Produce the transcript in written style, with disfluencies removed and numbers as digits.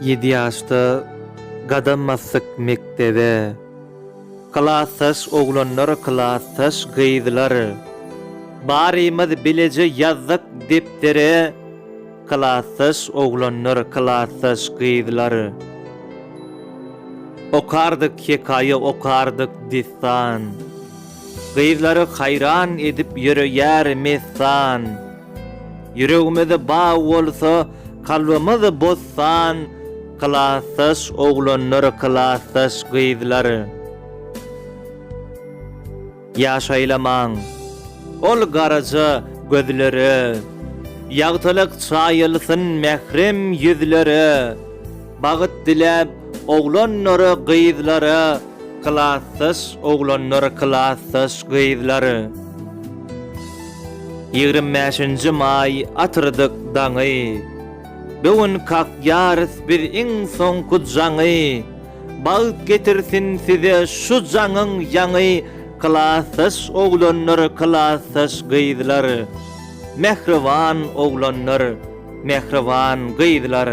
Ýedi ýaşda gadam basdyk mekdebe. Klasdaş oglanlar, klasdaş gyzlar. Barymyz bileje ýazdyk depdere. Klasdaş oglanlar, klasdaş gyzlar. Okardyk hekaýa, okardyk dessan. Gyzlary haýran edip ýöreýär messan. Ýüregimiz bag bolsa, kalbymyz bossan, Klasdaş oglanlar, klasdaş gyzlar. Ýaş aýlamaň ol garaja gözlere, Ýagtylyk çaýylsyn mährem ýüzlere. Bagt diläp oglanlara, gyzlara, Klasdaş oglanlar, klasdaş gyzlar. Ýigrim bäşinji maý atyrdyk daňy, Bu gün kakýarys biz iň soňky jaňy. Bagt getirsin size şu jaňyň ýaňy, Klasdaş oglanlar, klasdaş gyzlar. Mähriban oglanlar, mähriban gyzlar.